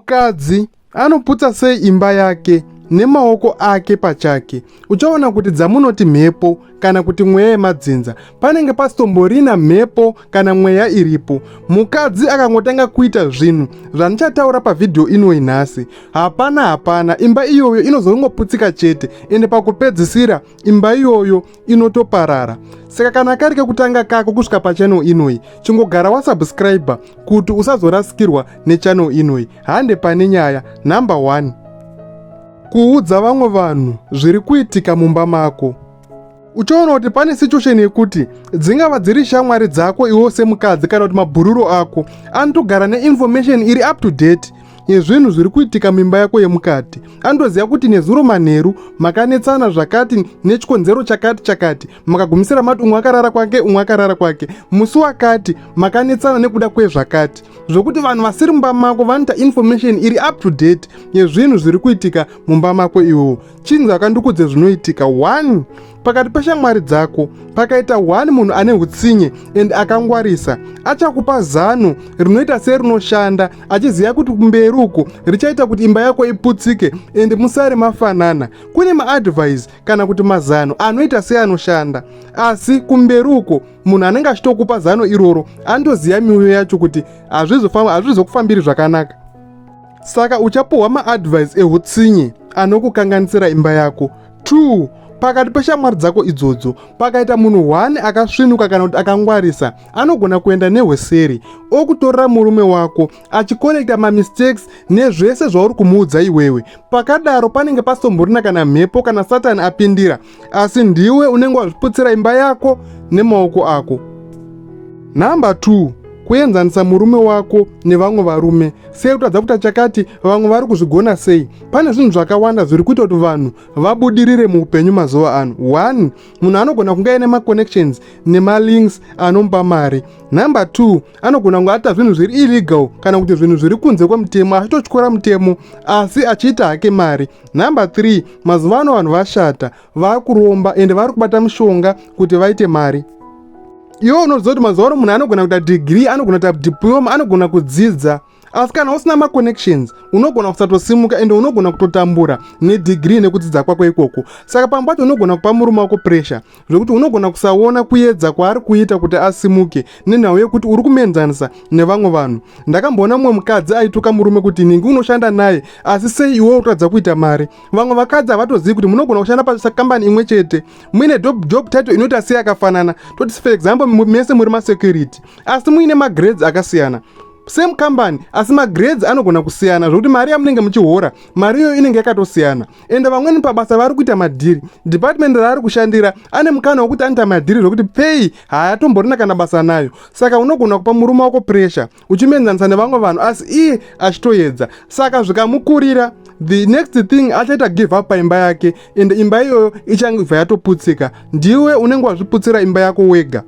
Mukadzi anoputsa sei imba yake nemaoko ake pachake? Uchaona kuti dzamunoti mhepo kana kuti mweya yemadzinza, panenge pasitomborina mhepo kana mweya iripo. Mukadzi akangotanga kuita zvinhu zvandichataura pavhidhiyo inoyi nhasi, hapana hapana, imba iyoyo inozongoputsika chete, ende pakupedzisira imba iyoyo inotoparara. Saka kana kari kekutanga kako kusvika pachannel inoyi, chingogara wasubscribe kuti usazorasikirwa nechannel inoyi. Hande pane nyaya. Number 1, kuudza vamwe vanhu zviri kuitika mumba mako. Uchaona kuti pane situation yekuti dzingava dziri shamwari dzako iwo semukadzi kana kuti mabhururu ako anotogara neinformation iri up to date yezvinhu zviri kuitika mimba yako yemukati. Anotoziva kuti nezuro manheru makanetsana zvakati nechikonzero chakati chakati, makagumisira mati umwe akarara kwake, umwe akarara kwake, musi wakati makanetsana nekuda kwezvakati, zvokuti vanhu vasiri mumba mako vanoita information iri up to date yezvinhu zviri kuitika mumba mako iwowo. Chinzi akandikudze zvinoitika. 1, pakati peshamwari dzako pakaita 1 munhu ane utsinye and akangwarisa, achakupa zano rinoita serinoshanda, achiziva kuti kumberi uku richaita kuti imba yako iputsike and musare mafanana. Kune maadvice kana kuti mazano anoita seanoshanda, asi kumberi uko munhu anenge achitokupa zano iroro anotoziva miuyo yacho kuti hazvizokufambiri zvakanaka. Saka uchapuhwa maadvice eutsinye anokukanganisira imba yako. 2, pakati peshamwari dzako idzodzo pakaita munhu 1 akasvinuka kana kuti akangwarisa, anogona kuenda nehweseri okutorera murume wako achikonekta mamistakes nezvese zvauri kumuudza iwewe. Pakadaro panenge pasitomborina kana mhepo kana Satani apindira, asi ndiwe unenge wazviputsira imba yako nemaoko ako. Nhamba 2, kuenzanisa murume wako nevamwe varume. Sei kutadza kuita chakati, vamwe vari kuzvigona sei? Pane zvinhu zvakawanda zviri kuita kuti vanhu vabudirire muupenyu mazuva ano. 1, munhu anogona kunge aine maconnections nemalinks anomupa mari. Number 2, anogona kunge aita zvinhu zviri illegal kana kuti zvinhu zviri kunze kwemutemo, achitotyora mutemo asi achiita hake mari. Number 3, mazuva ano vanhu vashata, vakuromba ende vari kubata mishonga kuti vaite mari. Iwe unoziva kuti mazuva ano munhu anogona kuita degree, anogona kuita diploma, anogona kudzidza, asi kana usina maconnections unogona kusatosimuka ende unogona kutotambura nedegree nekudzidza kwako ikoko. Saka pamwe pacho unogona kupa murume wako pressure zvekuti unogona kusaona kuedza kwaari kuita kuti asimuke nenhau yekuti uri kumuenzanisa nevamwe vanhu. Ndakamboona mumwe mukadzi aituka murume kuti ningi unoshanda naye, asi sei iwe utadza kuita mari? Vamwe vakadzi havatozivi kuti munogona kushanda pakambani imwe chete muine job title inoita sei yakafanana. Toti for example mese muri masecurity, asi muine magrades akasiyana. Same company, asi magrades anogona kusiyana zvokuti mari yamunenge muchihora, mari iyoyo inenge yakatosiyana. Ende vamweni pabasa vari kuita madhiri, department raari kushandira ane mukana wekuti anoita madhiri zvokuti pay haatomborina kana basa nayo. Saka unogona kupa murume wako pressure uchimuenzanisa nevamwe vanhu, asi iye achitoedza. Saka zvikamukurira, the next thing achaita give up paimba yake, ende imba iyoyo ichangobva yatoputsika. Ndiwe unenge wazviputsira imba yako wega,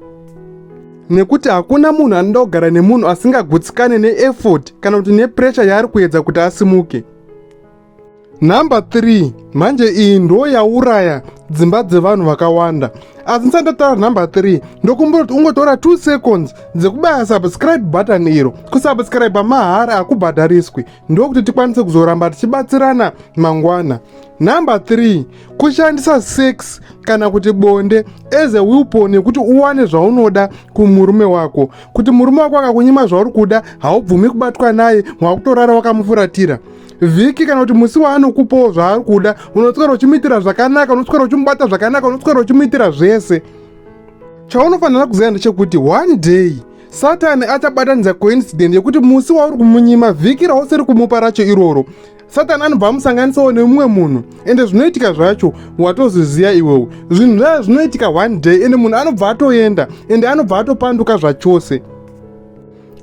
nekuti hakuna munhu anoda kugara nemunhu asingagutsikane neeffort kana kuti nepressure yaari kuedza kuti asimuke. Nhamba 3, manje iyi ndo yauraya dzimba dzevanhu vakawanda. Asi ndisati ndataura nhamba 3, ndokumbira kuti ungotora 2 seconds dzekubaya subscribe button iro. Kusubscribe mahara, hakubhadhariswi, ndokuti tikwanise kuzoramba tichibatsirana mangwana. Nhamba 3, kushandisa sex kana kuti bonde as a weapon yekuti uwane zvaunoda kumurume wako. Kuti murume wako akakunyima zvauri kuda, haubvumi kubatwa naye, wakutorara wakamufuratira vhiki, kana kuti musi waanokupawo zvaari kuda unoswera uchimuitira zvakanaka, unoswera uchimubata zvakanaka, unoswera uchimuitira zvese. Chaunofanira kuziva ndechekuti one day Satani achabatanidza coincidence yekuti musi wauri kumunyima vhiki rausiri kumupa racho iroro, Satani anobva amusanganisawo nemumwe munhu, ende zvinoitika zvacho watozviziva iwewo. Zvinhu zvayo zvinoitika one day, ende munhu anobva atoenda, ende anobva atopanduka zvachose.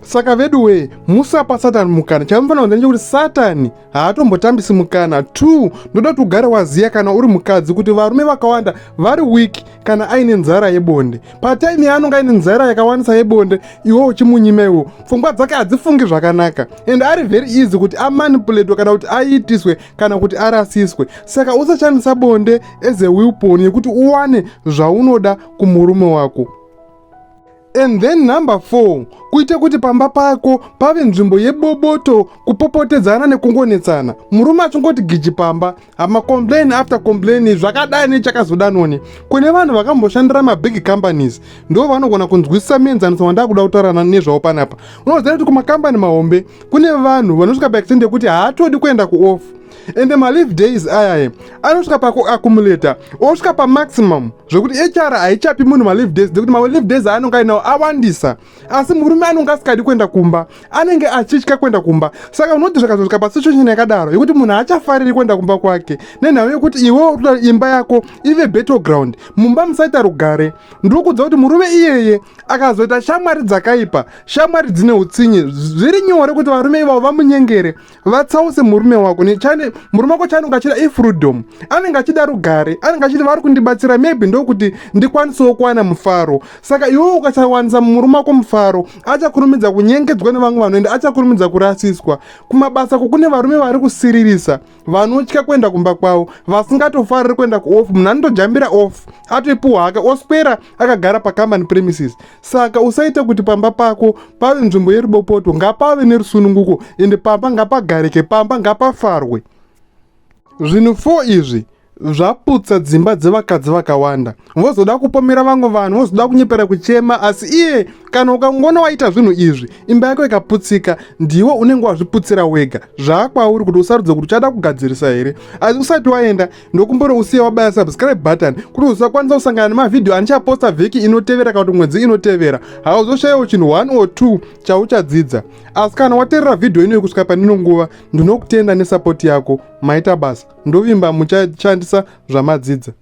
Saka vedu wee, musapa Satani mukana. Chamufanira kuziva ndechekuti Satani haatombotambisi mukana. 2, ndoda kuti ugare waziya kana uri mukadzi kuti varume vakawanda vari weak kana aine nzara yebonde. Patime yaanonge aine nzara yakawandisa yebonde, iwe uchimunyima iwo, pfungwa dzake hadzifungi zvakanaka, and ari very easy kuti amanipulatwe kana kuti aiitiswe kana kuti arasiswe. Saka usashandisa bonde as a weapon yekuti uwane zvaunoda kumurume wako. And then number 4, kuita kuti pamba pako pave nzvimbo yeboboto, kupopotedzana nekungonetsana. Murume achingoti giji pamba, hama, complain after complain, zvakadai nechakazodanoni. Kune vanhu vakamboshandira mabig companies, ndo vanogona kunzwisisa muenzaniso wandakuda kutaura nezvawo panapa. Unoziva kuti kumakambani mahombe kune vanhu vanosvika paextent yekuti haatodi kuenda kuoff, ende maleave days ayaya anosvika pakuaccumulata, osvika pamaximum, zvekuti HR haichapi munhu maleave days, nekuti maleave days aanonge ainawo awandisa. Asi murume anonge asikadi kuenda kumba, anenge achitya kuenda kumba. Saka unoti zvikazosvika pasituation yakadaro yekuti munhu haachafariri kuenda kumba kwake nenhau yekuti iwewo utoda imba yako ive battleground, mumba musaita rugare, ndokudza kuti murume iyeye akazoita shamwari dzakaipa, shamwari dzine utsinye, zviri nyore kuti varume ivavo vamunyengere, vatsause murume wako. Murume wako chaanenge achida ifreedom, anenge achida rugare, anenge achiti vari kundibatsira maybe ndokuti ndikwanisewo kuwana mufaro. Saka iwewo ukasawanisa murume wako mufaro, achakurumidza kunyengedzwa nevamwe vanhu, ende achakurumidza kurasiswa. Kumabasa kukune varume vari kusiririsa, vanotya kuenda kumba kwavo, vasingatofariri kuenda kuoff. Munhu anotojambira off, atoipuhwa hake, oswera akagara pacompany premises. Saka usaite kuti pamba pako pave nzvimbo yerubopoto. Ngapave nerusununguko, ende pamba ngapagarike, pamba ngapafarwe. Zvinhu 4 izvi zvaputsa dzimba dzevakadzi vakawanda. Vozoda kupomera vamwe vanhu, vozoda kunyepera kuchema, asi iye kana ukangoona waita zvinhu izvi, imba yako ikaputsika, ndiwe unenge wazviputsira wega. Zvaakwauri kuti usarudze kuti uchada kugadzirisa here. Asi usati waenda, ndokumbori usiye wabaya subscribe button kuti usakwanisa kusangana nemavhidhiyo andichaposta vhiki inotevera kana kuti mwedzi inotevera. Hauzoshayiwo chinhu 1 or 2 chauchadzidza. Asi kana wateerera vhidhiyo inoyi kusvika panino nguva, ndinokutenda nesapoti yako. Maita basa. Ndovimba muchashandisa zvamadzidza.